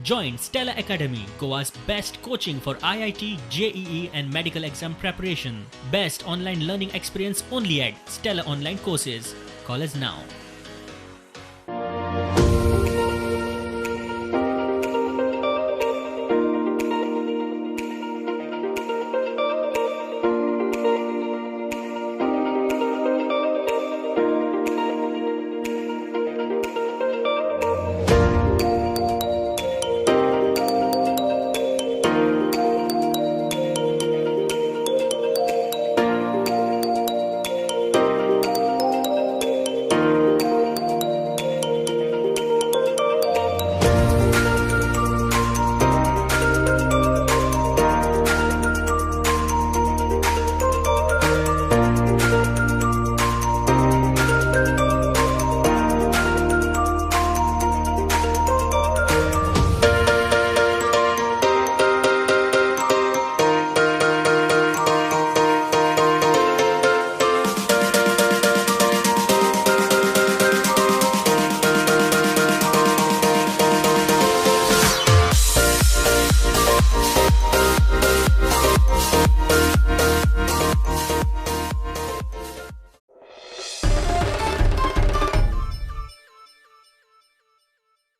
Join Stellar Academy, Goa's best coaching for IIT, JEE and medical exam preparation. Best online learning experience only at Stellar Online Courses. Call us now.